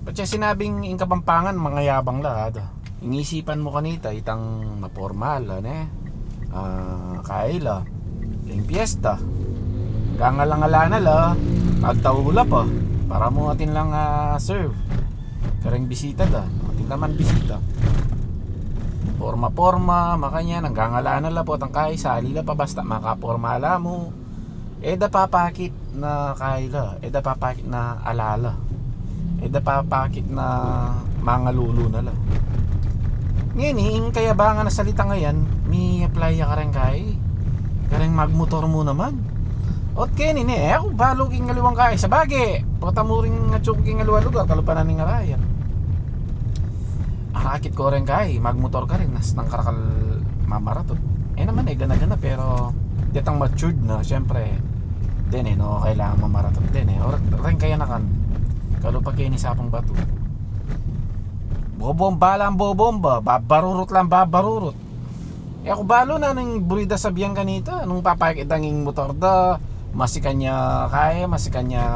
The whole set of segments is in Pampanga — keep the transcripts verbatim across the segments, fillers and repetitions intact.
Patse sinabing ing Kapampangan mangayabang la, ada. Ing isipan mu kanita, itang mapormal la, ne? Ah, kaila. Ing piyesta. Gangalang-ala na la, pagtaula pa. Para mu atin lang, ah, serve. Kareng bisita da. Atin naman bisita. Porma-porma, makanyan, nang gangalang-ala na la, potang kaisa, ali la pa basta makaporma la mu. E da papakit na kaila, e da papakit na alala, e da papakit na mangalulu na la. Ngeni, ing kayabangan a salita ngayan, mi-apply ya kareng kai, kareng magmotor mu naman. Ot keni ne, e ku balu king aliwang kai, sabage, pota mu ring atsu ku king aliwang lugar, kalupa na ning arayat. Arakit ko reng kai, magmotor karin, nastang karakal mamaratot. E naman e, gana-gana, pero detang matured na, siyempre, dene, no, kailangan mamaratot dene. O reng kayanakan, kalupa keni Sapang Batu. Bobomba lang bobomba, babarurut lang babarurut. E ku balu nanu ing buri da sabian kanita, nung papakit da ing motor da, masikan ya kae, masikan ya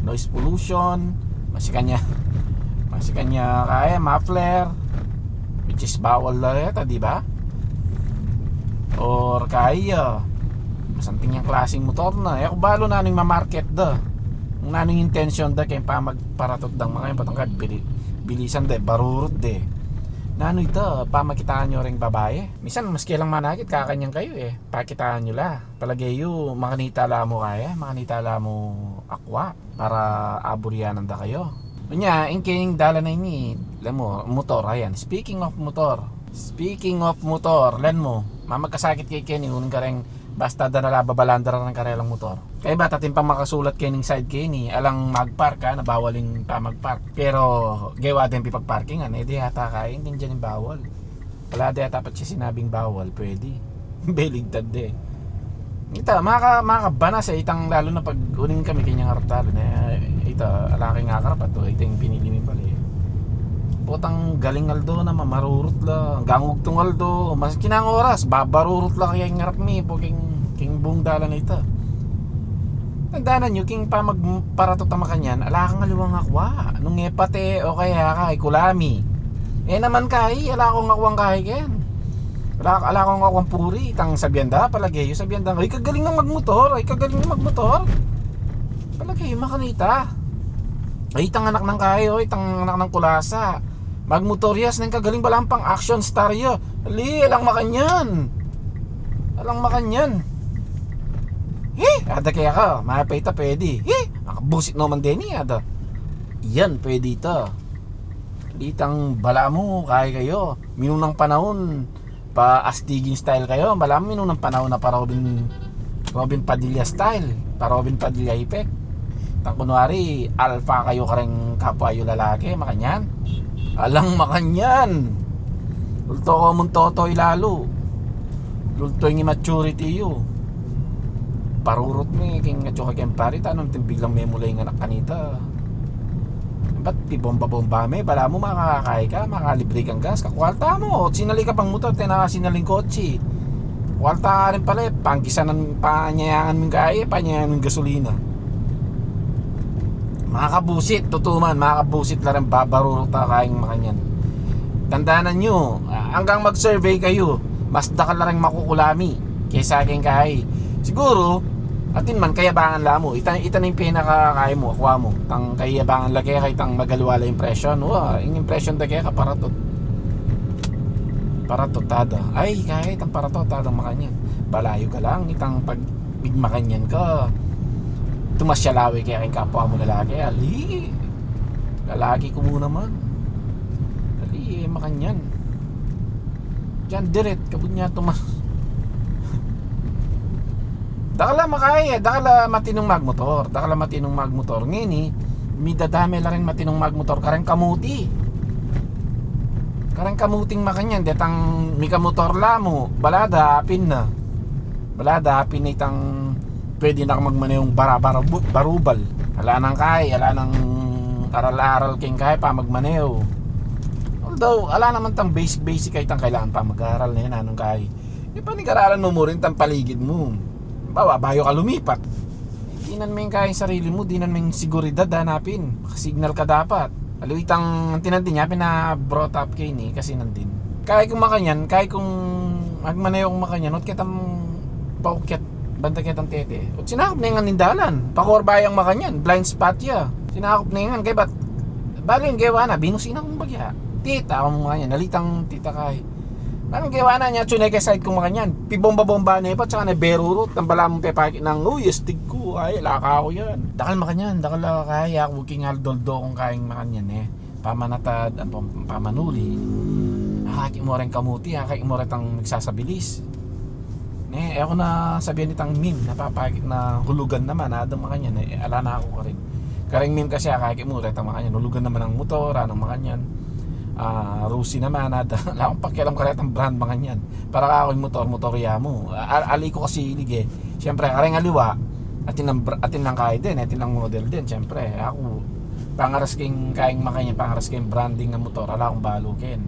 noise pollution, masikan ya, masikan ya kae, muffler, which is bawal da reta, di ba? Or kae, ah, masanting yang klaseng motor na. E ku balu nanu ing mamarket da, nung nanu ing intention da keng pamagparatot dang makayan, potang kai, bili-, bilisan de, barurut de. Nanu ita, pamakitaan yu reng babae? Misan maski lang manakit, kakanyan kayu e. Pakitaan yu la. Palage yu, makanita la mu kae, makanita la mu akwa para aburianan da kayu. Unya, ing keng dalan a ini, alam mu, motor, ayan. Speaking of motor, speaking of motor, lan mu, mamagkasakit ke keni, uling kareng basta da na la babalandar reng karelang motor. Kaya bata atin pa makasulat keng side keni, alang magpark, ha, na bawal ing pamagpark. Pero gewa da ing pipagparkingan, e de yata kae, ing dinan ing bawal. Ala de yata patse sinabing bawal, pwede. Beligtad de. Ita, maka-, makabanas e, itang lalo na pag uling kami kanyang arap talon e, ita, ala keng akarap ato, ita ing pinili mi pala e. Potang galing aldo na, mamarurut la, anggang ugtung aldo, maski nang oras, babarurut la kaya ing arap mi, po king, king bung dalan a ita. Tandanan yu, king pamagparatot a makanyan, ala kang aliwang akwa. Nung e pate, o kaya kai, kulami. E naman kai, ala kung akwang kai ken. Ala, ala kung akwang puri, itang sabian da, palage yu, sabian da, "Ay, kagaling nang magmotor, ay, kagaling nang magmotor." Palage yu, makanita. Ay, itang anak nang kai, o, itang anak nang kulasa. Magmotor ya, neng kagaling, balamu pang action star ya. Ali, alang makanyan. Alang makanyan. He, ada kaya ka, mapay ita pwede. He, makabusit naman deni, ada. Iyan, pwede ita. Itang balamu, kai kayu. Minunang panaun, pa-astiging style kayu. Balamu minunang panaun na pa-Robin, Robin Padilla style, pa-Robin Padilla effect. Tang kunwari, alpha kayu kareng kapwa yu lalaki, makanyan. Alang makanyan. Ulto ko mung totoy lalu. Lulto ing immaturity yu. Parurut mi, king atsu ka keng pari, tanung ting biglang memula ing anak kanita. Ba't pibomba-bomba me? Balamu makakakai ka, makalibre kang gas, kakwalta mu. Sinali ka pang motor, tena ka sinaling kotse. Kwalta ka rin pala e, pangkisanan, panyayangan ming kai, panyayangan ming gasolina. Makabusit, tutuman, makabusit la rin babarurut a kaing makanyan. Tandanan yu, anggang mag-survey kayu, mas dakal la ring makukulami kesa keng kai. Siguru, atin man, kayabangan la mu. Ita, ita na ing pinaka kai mu, akwa mu. Tang kayabangan la keka, itang magaliwa la impression. Wa, ing impression da keka, paratot. Paratot, ada. Ay, kai, itang paratot, ada makanyan. Balayu ka lang, itang pag pigmakanyan ka. Tumas ya lawe kaya keng kapwa mu lalaki. Ali, lalaki ku mu naman. Ali, e makanyan. Diyan, diret, kabud nya tumas. Dakal a makai e, dakal a matinung magmotor. Dakal a matinung magmotor. Ngeni, midadame la ring matinung magmotor kareng kamuti. Kareng kamuting makanyan, detang mikamotor la mu, bala da apin na. Bala da apin na itang pwede na kang magmanewung bara-, bara-, barubal. Ala nang kai, ala nang aral-aral keng kai pamagmanew. Although, ala naman tang basic-basic a itang kailangan pamag-aral ne, nanung kai. E, panigaralan mu mu rin itang paligid mu. Bawa, bayu ka lumipat, dinan me ing kai sarili mu, dinan me ing seguridad, hanapin. Makasignal ka dapat. Aliwa itang tinandin ya, pina-brought up ke ini kasi nandin. Kaya kung makanyan, kaya kung magmaneho kung makanyan, ot ketang paukyat banda ketang tete. Ot sinakop ne ngan ing dalan. Pakorba yang makanyan, blind spot ya. Sinakop ne ngan, kaya bat, bali ing gewa na, binusi na kung bagya. Tita, kung makanyan, nalitang tita kay. Bali ing gewa na niya, tune ke side kung makanyan. Pibomba-bomba ne pa, tsaka ne berurut, ang bala mong pepakit nang, "Uy, astig ku, ay, laka ku yan." Dakal makanyan, dakal laka kaya, aku king aldoldo kung kayang makanyan, eh. Pamanatad, ang pam-, pamanuli. Akakit mu reng kamuti, akakit mu retang magsasabilis. Ne, e ku na sabian itang meme, napapakit na hulugan naman, ada makanyan, eh, ala na aku karin. Kareng meme kasi akakit mu, retang makanyan, hulugan naman ang motor, anang makanyan. Ah, Rusi naman, ada, ala kung pakialam karetang brand makanyan. Para kaku ing motor, motor ya mu. A-, ali ku kasi ilig, eh. Siyempre, kareng aliwa, atin lang br-, atin lang kaya din, atin lang model din, siyempre. Aku, pangaras king kayang makanyan, pangaras king branding ng motor, ala kung balu ken.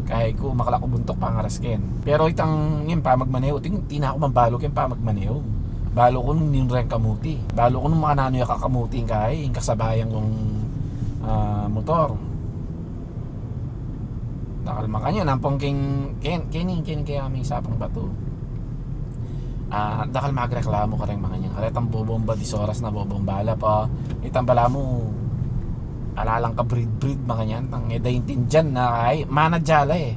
Kaya ku, makala ku buntuk, pangaras ken. Pero itang, yun, pamagmaneho, ting-, tina ku man balu ken pamagmaneho. Balu ku nung ninreng kamuti. Balu ku nung makananu ya kakamuti, kaya, ing kasabayan kung, ah, motor. Dakal makanyan, ampong king, ken, kening, ken, kaya aming sapang batu. Ah, dakal magreklamo kareng makanyan. Karetang bobomba, dis oras na bobomba la pa. Itang bala mu, ala lang kabrid-brid makanyan. Tang e da intindian na kay, manadya la e.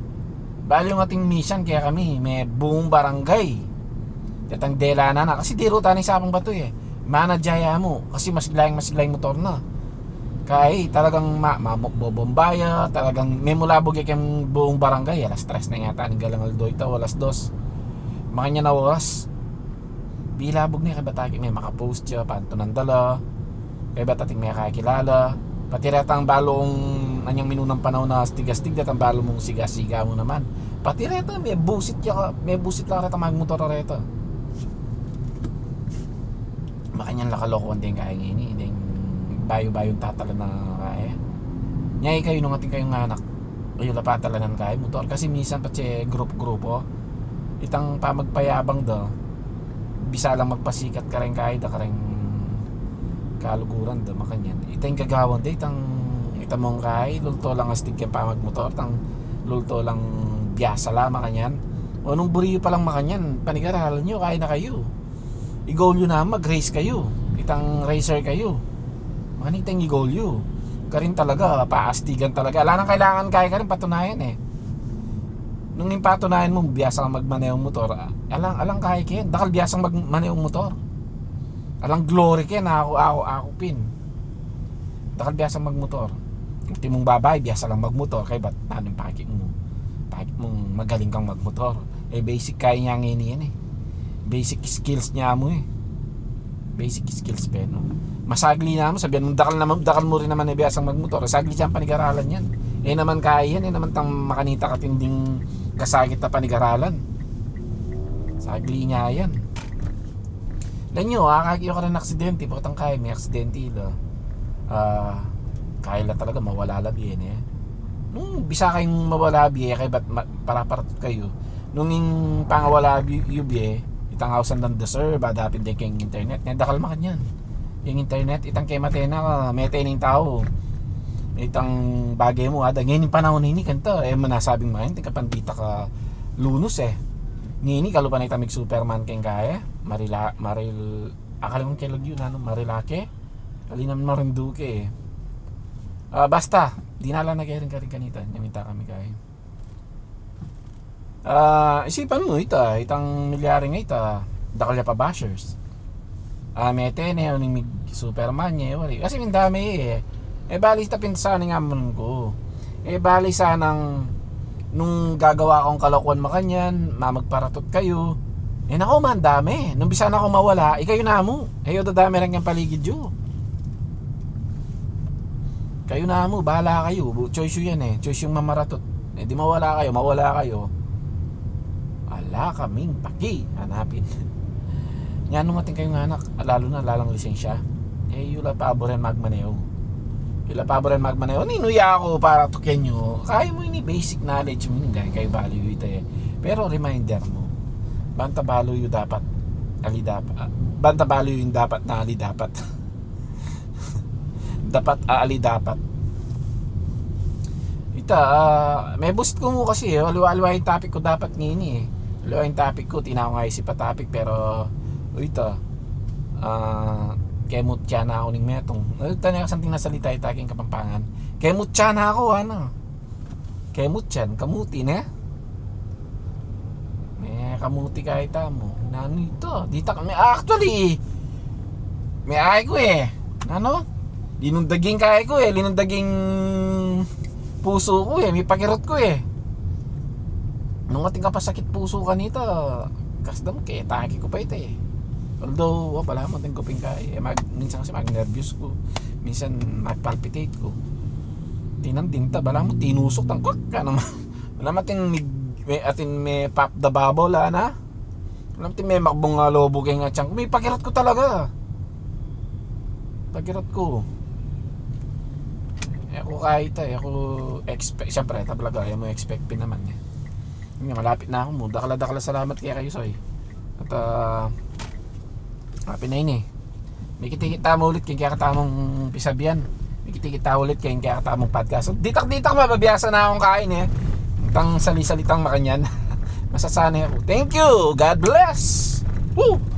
Bali yung ating misan kaya kami, me buong barangay. Detang dela na na. Kasi dirutan ing sapang batu e. Manadya ya mu. Kasi masigla yang, masigla yang motor na. Kay talagang ma-, ma-, bobomba ya, talagang memulabog ya keng buong barangay. Alas tres na yata ning galang aldo ita, o alas dos. Makanyan a oras. Bilabog ne, kaybat aking me makapost ya, pantunan da la. Kaybat ating me kakilala. Pati retang balu kung anyang minunang panaun a astig-astig, detang balu mung siga-siga mu naman. Pati reta, me busit ya, me busit la reta, magmotor reta. Makanyan la kalokuan deng kaya ngeni, deng bayu-bayung tatalanan kaya. Nya ikayu nung atin kayung anak, kayu la patalanan kaya motor. Kasi minsan patse grup-grupo, itang pamagpayabang da, bisa lang magpasikat kareng kaya da, kareng kaluguran da, makanyan. Itang gagawan da, itang, itang mung kaya, lulto lang astig keng pamagmotor, tang lulto lang biasa la, makanyan. O nung buri yu pa lang makanyan, panigaralan yu, kaya na kayu. I-goal yu na mag-race kayu. Itang racer kayu. Makanyan itang i-goal yu. Karin talaga, paastigan talaga. Ala nang kailangan kaya karin patunayan e. Nung ing patunayan mu, biasa kang magmanehong motor, a-, alang, alang kaya ken. Dakal biasang magmanehong motor. Alang glory ken, aku, aku, aku pin. Dakal biasang magmotor. Ultimong babai, biasa lang magmotor. Kaybat, nanu ing pakit mu? Pakit mung magaling kang magmotor. E, basic kaya nya ngeni yan e. Basic skills nya mu e. Basic skills pa, no? Masagli na mu, sabian mung dakal naman, dakal mu rin naman e biasang magmotor. Sagli yang panigaralan yan. E naman kaya yan, e naman tang makanita katinding kasakit a panigaralan. Sagli nya yan. Alam yu, akakit yu karin aksidente, potang kaya me aksidente la. Ah, kaya la talaga mawala la bie ne. Nung bisa kayung mawala bie, kaybat ma-, paraparatut kayu. Nung ing pangawala bi-, yu bie, itang ausan lang da sir, ba dapin deng keng internet, ne, dakal makanyan. Ing internet, itang kemate na, mete ning tau. Itang bage mu, ada, ngening panaun ini, kanta, e, manasabing makanyan, tingka pandita ka lunus e. Ngeni, kalupa na itang mig-Superman keng kaya, Marila-, Maril-, akala kung kelagyu na, no? Marilake? Kali naman Marinduque e. Ah, basta, dinala na kaya rin karin kanita, nyaminta kami kaya. Ah, isipan mu, ita, itang milyari nga ita, dakal ya pa bashers. Ah, mete ne, o ning mig-Superman ne, wari. Kasi mindami e. E, bali, ita pin sana ing amun ku. E, bali, sanang nung gagawa kung kalokuan makanyan, mamagparatut kayu. E, naku, mandami. Nung bisa na kung mawala, ikayu na mu. E, yu dadami rin yang paligid yu. Kayu na mu, bahala kayu. Bu-, choice yu yan e. Choice yung mamaratut. E, di mawala kayu, mawala kayu. Ala kaming paki, hanapin. Nya nung atin kayung anak, lalu na, ala lang lisensya. E, yu la paboran magmaneho. Yu la paboran magmaneho. Ninu ya ku para tuken yu. Kaya mu ini basic knowledge mu ini, kaya kayu balu yu ita e. Pero reminder mu, banta balu yu dapat, ali dapat, banta balu yu ing dapat na ali dapat. Dapat aali dapat. Ta, ah, me-boost ku mu kasi e. Aliwa-aliwa ing topic ku dapat ngeni e. Aliwa ing topic ku, tinakit ku nga isip a topic, pero, uy, ta, ah, kemutya na ku ning metung. Uy, ta, ne, kasanting na salita ita king Kapampangan. Kemutya na ku, ana. Kemutya, kamuti, ne? Me-kamuti ka ita mu. Nanu ita? Ditak, me, actually, me-ae ku e. Nanu? Linundag ing kae ku e, linundag ing pusu ku e, mipakirot ku e. Nung atin ka pa sakit pusu kanita, kasdam ke, taki ku pa ita e. Although, wa, balamu atin ku pin kae. E, mag-, minsan kasi mag-nervyos ku. Minsan mag-palpitate ku. Tinan din ta, balamu tinusuk tang, kwak, ka naman. Balamu atin mig-, me-, atin me-pop the bubble, ana? Alam ti me-makbung a lobo keng atyan ku. Mipakirot ku talaga. Pakirot ku. E ku kaita, e ku expect. Siyempre, talaga, e mu expect pin naman e. Yun nga, malapit na ku mu. Dakal a dakal a salamat kekayu, Soy. At, ah, happy na ini. Mikit-ikit tamu ulit keng kekatamung pisabian. Mikit-ikit tamu ulit keng kekatamung podcast. So, ditak-ditak mababiasa na kung kain e. Itang sali-salitang makanyan. Masasana ku. Thank you. God bless. Woo!